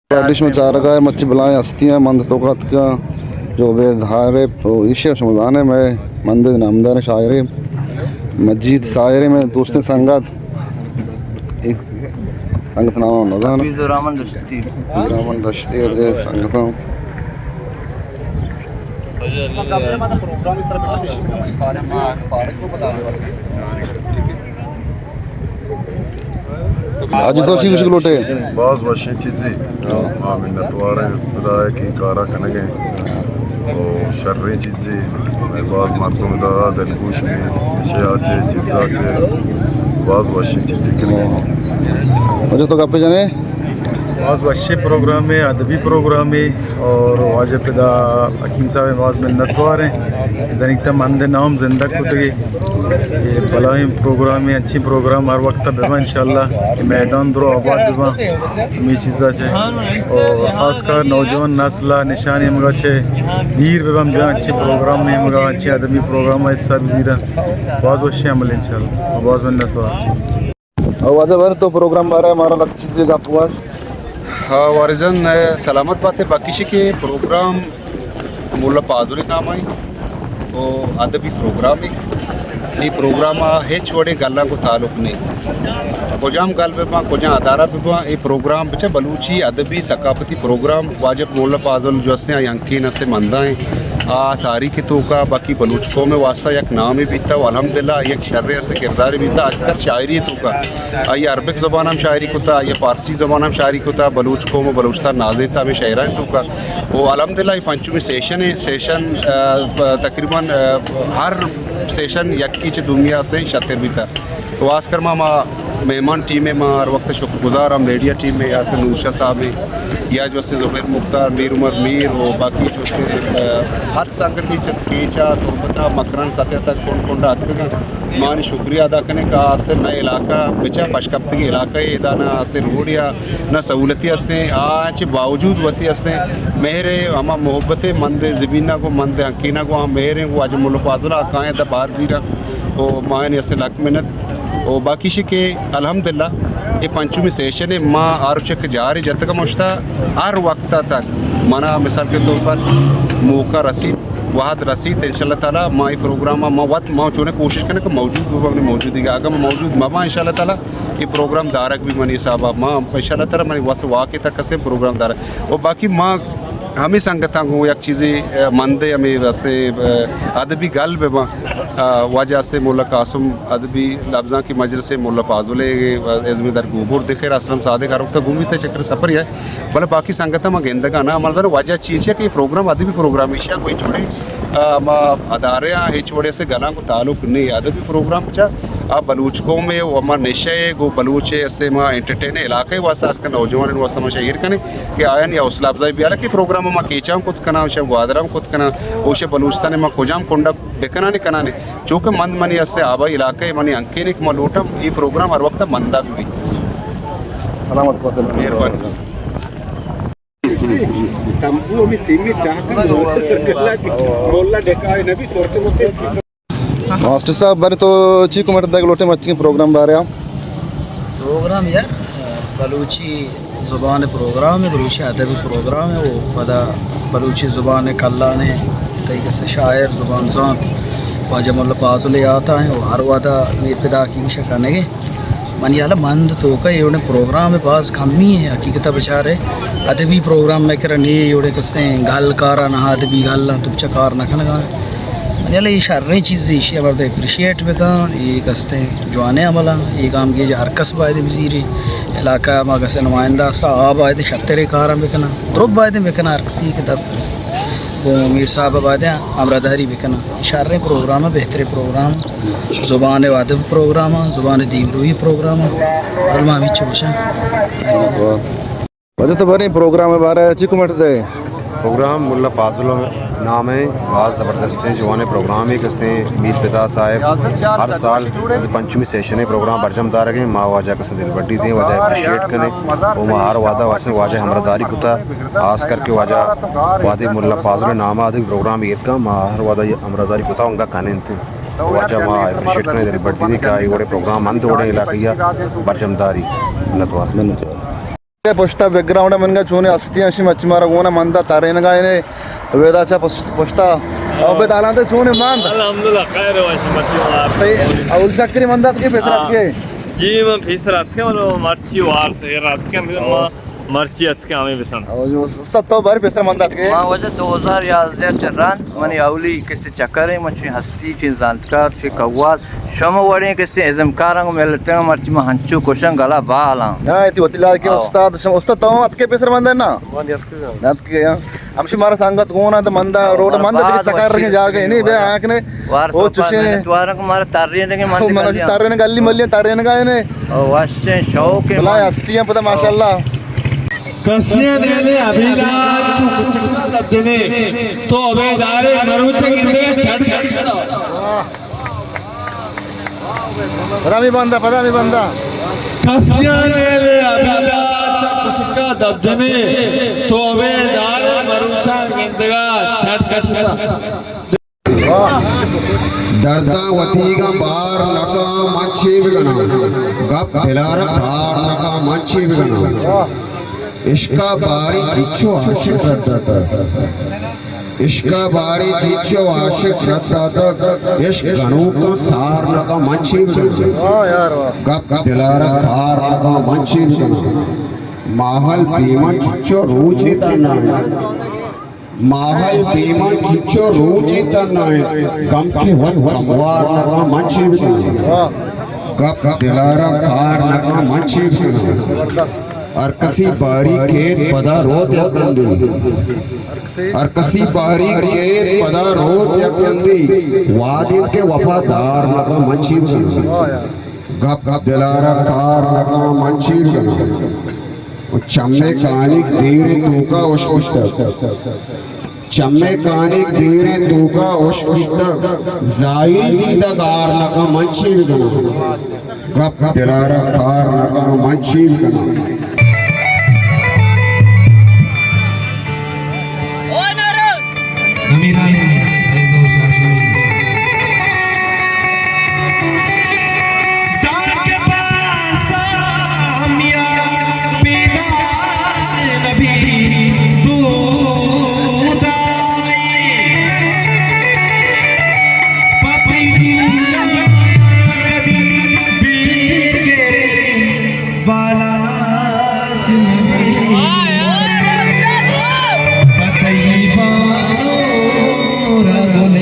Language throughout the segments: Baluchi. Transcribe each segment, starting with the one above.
پارٹی شما چارگا ہے، مچی بلائیں ہستی ہیں، مند توکا اتکا، جو بے دھارے، ایشی شما زانے، میں مند نامدار شاعرے، مجید شاعرے، میں دوستیں سنگت، اے سنگت نام نہ زانے۔ حفیظ الرحمن دشتی۔ حفیظ الرحمن دشتی اور اے سنگت ہم۔ اج تو چی کچھ لوٹے؟ باز وشیں چیزے۔ ما منتوار ہیں خدا کہ کارا کنگے۔ او شریں چیزے۔ باز مردم دا دلگوش میں، اشیا چے، چیزا چے۔ باز وشیں چیزے کنگے۔ اچھا، تو گپے جنے؟ باز وشیں پروگرامے، ادبی پروگرامے، اور واجہ پدا حکیم صاحب باز منتوار ہیں۔ دنیک تا مند نام زندگ کتگے۔ اے بلاہیں پروگرامے، انچیں پروگرام ہر وقت بباں انشاءاللہ۔ کہ میدان درو آباد بباں۔ ہمے چیزا چے۔ اور خاص کر نوجوان نسل نشان نیمگا چے۔ دیر بباں بیا انچیں پروگرام نیمگا، انچیں ادبی پروگرام حصہ بزیرا۔ باز وشیں عمل انشاءاللہ۔ باز منتوار۔ او واجہ بر تو پروگرام بارے مارا لک چیزے گپ گوش۔ ہاں، وارث جان، اے، سلامت باتے۔ باقی شے کہ پروگرام مولا پازل نام ہے، او ادبی پروگرام ہے۔ اے پروگرام آ ہچ وڑے گلاں کو تعلق نہیں۔ کجام گل بباں، کجام ادارہ بباں، اے پروگرام بچہ بلوچی ادبی ثقافتی پروگرام واجہ مولا پازل جو ہستیں، آ ینکین ہستیں، مندا ہیں۔ آ تاریخ توکا باقی بلوچ قوم واسطہ یک نامے بیتا و الحمدللہ یک شریں ہستیں کردارے بیتا، اکثر شاعری توکا۔ آئی عربک زبان ہم شاعری کتا، آئی فارسی زبان ہم شاعری کتا، بلوچ قوم و بلوچستان نازینتا ہمے شاعرانی توکا۔ و الحمدللہ اے پنچمی سیشن ہے، سیشن، آ، تقریباً، آ، ہر سیشن یکی چہ دومی ہستیں شتر بیتا۔ و خاص کر ما، ما مہمان ٹیم ہے، ما ہر وقت شکر گزار ہم میڈیا ٹیم ہے، خاص کر نور شاہ صاحب ہے، یا جو ہستیں زبیر مختار، میر عمر میر و باقی جو ہستیں، آ، ہر سنگتی چت کیچا، تربتا، مکران، سطح تک کنڈ کنڈا اتکگاں۔ ما آنی شکریہ ادا کنیں کہ آ ہستیں مئے علاقہ بچا پشکپتگیں علاقہ ہے، ادا نہ ہستیں روڈ یا نہ سہولتی ہستیں، آ چہ باوجود وتی ہستیں مہر ہما محبت مند زمینہ گو، مند ہنکینہ گو، آ مہر ہیں گو، واجہ مولا فاضل آ کائیں دا بار زیرا۔ او ما آنی ہستیں لک منت۔ او باقی شے کہ الحمدللہ اے پنچمی سیشن ہے، ما آروچک جارے جتگا مشتا ہر وقت تک منا مثال کے طور پر موقع رسید، وہد رسید، انشاءاللہ تعالی ما اے پروگرام ما وت ما چونے کوشش کرنے کہ موجود بباں، اپنے موجودگی اگر ما موجود مباں انشاءاللہ تعالی اے پروگرام دارگ بھی منی حساب ما انشاءاللہ تعالی منی وس واقع تک کسے پروگرام دارگ۔ و باقی ما ہمے سنگتاں گوں یک چیزے، آ، مندے ہمے رستے، آ، ادبی گل بباں۔ آ، واجہ ہستیں مولا قاسم ادبی لبزانکی مجلس مولا فاضل ازمی در گوبر دے خیر اسلم صادق ہر وقت گومی تے چکر سفر ہے۔ بلے باقی سنگتاں ما گندگا نہ، ہمارا واجہ چی چی کہ پروگرام ادبی پروگرام ایشیا کوئی چھوڑے، آ، ما ادارے آ ہچ وڑے سے گلاں کو تعلق نہیں۔ ادبی پروگرام چا آ بلوچ قوم ہے و ہما نشہ ہے گو بلوچ ہے اسے ما انٹرٹین علاقے واسطہ اس کا نوجوان واسطہ ما شہر کنے کہ آیانی حوصلہ افزائی بیارا کہ پروگرام ما کیچاں کت کناں، شے گوادراں کت کناں، او شے بلوچستان ما کجام کنڈا بکنانے کنانے۔ چونکہ مند منی ہستے آبائی علاقہ منی انکینے کہ ما لوٹم اے پروگرام ہر وقت مندا بھی۔ سلامت بات۔ مہربانی۔ تمبو ہمیں سیمی ٹاک مولا سرکلا کی مولا ڈکائے نبی صورت متے۔ ماسٹر صاحب، بارے تو چی کمنٹ دیگ لوٹے مچیں پروگرام بارے؟ پروگرام یار، بلوچی زبان پروگرام ہے، بلوچی ادبی پروگرام ہے، وہ پدا بلوچی زبان کلان ہے، کئی کس شاعر زبان زان واجہ مولا فاضل یات آئیں، وہ ہر ودا میر پدا کی شکنگے۔ منی ہیال ء مند توک ء اے وڑیں پروگرام باز کمی ایں، حقیقت ء بچار ئے ادبی پروگرام مئے کرا نی، اے وڑیں کستیں گل کار ء نہ، ادبی گل ء تو چہ کار نہ کنگ ء۔ منی ہیال ء اے شریں چیزے، ایشی ء مرد اپریشیٹ بکن، اے کستیں جوانیں عمل ء، اے گامگیج ہر کس باید بزیری، علاقہ ء ما کسے نمائندہ است آ باید شتریں کاراں بکناں، درب باید بکناں ہر کسی کہ دست رسی۔ گوں میر صاحب ء باید ہمراہداری بکناں۔ شریں پروگرام ء، بہتریں پروگرام۔ زبان ء ادب پروگرام ء، زبان ء دیمروی پروگرام ء، علما ہمیچ گوشاں۔ واجہ تو باریں پروگرام ء بارے چی کمنٹ دے؟ پروگرام ملا فاضل نام ء، باز زبردستیں جوانیں پروگرامے کستیں۔ میر پدا صاحب ہر سال از پنچمی سیشن ء پروگرام برجم دارگیں، ما واجہ کسیں دلبڈی دیں، واجہ اپریشیٹ کنیں، و ما ہر وعدہ واسطے واجہ ہمراہداری کتا، خاص کر کے واجہ وعدے ملا فاضل نام ء ادبی پروگرام ایرگا، ما ہر وعدہ ہمراہداری کتا انگا کنیں۔ واجہ ما اپریشیٹ کنیں، دلبڈی دیں کہ آئی وڑیں پروگرام ہند وڑیں علاقہ ء برجم داری۔ منتوار۔ منتوار۔ پشتا بیک گراؤنڈ منگا چونے ہستی ہیں، شی مچی مارا گونا مندا ترینگا انے، ویدا چا پشت، پشتا۔ او بے دالان تے چونے مند۔ الحمدللہ، خیر ہے، واشی مچی مار۔ تے اول چکری مند اتکے، پیسر اتکے؟ جی، من پیسر اتکے، ولو مرچی وار سے اتکے، ما مرچی اتکے ہمیں بسن۔ او جو استاد تو باری پیسر مند اتکے؟ ما وجہ دو ہزار یازدہ چران، منی اولی کسی چکر ہے، من چی ہستی، چی زانتکار، چی قوال، شما وڑیں کسی ازمکاراں گوں ملتیں، مرچی ما ہنچو کشن گلا بالاں۔ ہاں، تی وتی لائق استاد، شما استاد تو اتکے پیسر مند نا؟ نہ اتکے، ہاں۔ ہمشی مارا سنگت گونا تو مندا روڈ مندا دیگه چکر رکھیں جاگہ نہیں بے آنکھ نے۔ او چوشیں توارا کو مارا ترین دگے من، من ترین گلی ملی ترین گائے نے۔ او واشیں شوق ہے بلا ہستی ہیں پتہ ماشاءاللہ۔ کسیاں نیلے ابیدار چو کچکا دب جنے تو ابیدارے مروچے گندے چڑ چڑ۔ پدا می بندہ، پدا می بندہ۔ کسیاں نیلے ابیدار چا کچکا دب جنے، تو ابیدار مروچاں گندگا چھٹ کشتا۔ درداں وتیگاں بار نکاں من چے بکناں، گپ دلارا بار نکاں من چے بکناں۔ عشقا باری چچو عاشق رد داتگ۔ عشقا باری چچو عاشق رد داتگ۔ عشق گنوکاں سار نکاں من چے بکناں۔ گپ دلارا کار نکاں من چے بکناں۔ ماہل دیمن چچو روچے تنائیں۔ ماہل دیمن چچو روچے تنائیں۔ کم کے وت کموار نکاں من چے بکناں۔ گپ دلارا کار نکاں من چے بکناں۔ ہر کسی باری کیت پدا روت یک رندے۔ ہر کسی باری کیت پدا روت یک رندے۔ وعدے کہ وفادار نکاں من چے بکناں۔ گپ دلارا کار نکاں من چے بکناں۔ و چمے کانیک دیریں توکا اشکتگ۔ چمے کانیک دیریں توکا اشکتگ۔ ظاہری دیدگ آر نکاں من چے بکناں۔ گپ دلارا کار نکاں من چے بکناں۔ نمیرانہ فیض و شاشی۔ دار کے پاس ہم یا بیدار نبی تو دائی۔ پپی کدی بیر کے بالاچ نبی۔ بتئی بانو رگنے۔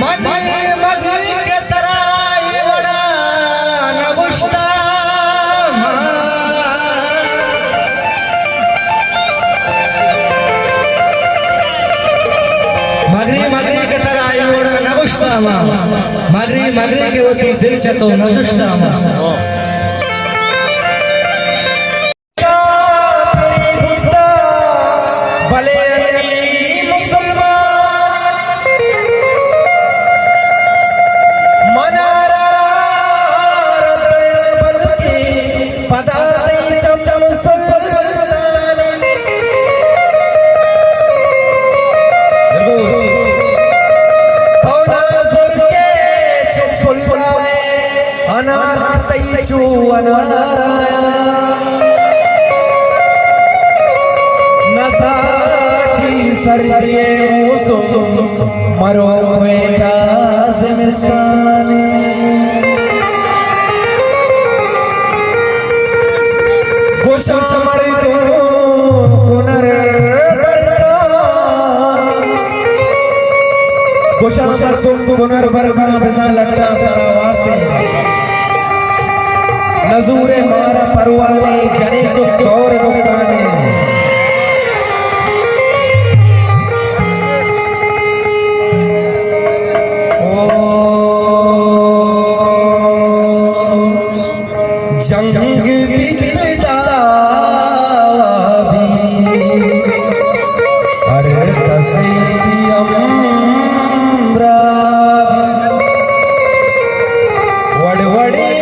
من مگری کہ ترا اے وڑا نہ گوشتہ۔ مگری، مگری کہ ترا اے وڑا نہ گوشتہ ما۔ مگری، مگری کہ وتی دل چہ تو نہ زشتہ ما۔ کافری بوتہ، بلے انی مسلمان۔ منارا رد بلکہ پدا تئی چم چم سلطان۔ تو نازل کے انار تئی چو انار آیا، نساچی سردی موسم، مرو بیٹا زمستان۔ گوشاں مردم کنر برکا، گوشاں مردم کنر برکا، بزاں لٹاں سرا وارتے۔ نزور مارا پروانے، جنے چو دور دکانے۔ او جنگ بیت دعوا بی، ہر کسی تئی ہمراہ بی۔ وڑ وڑی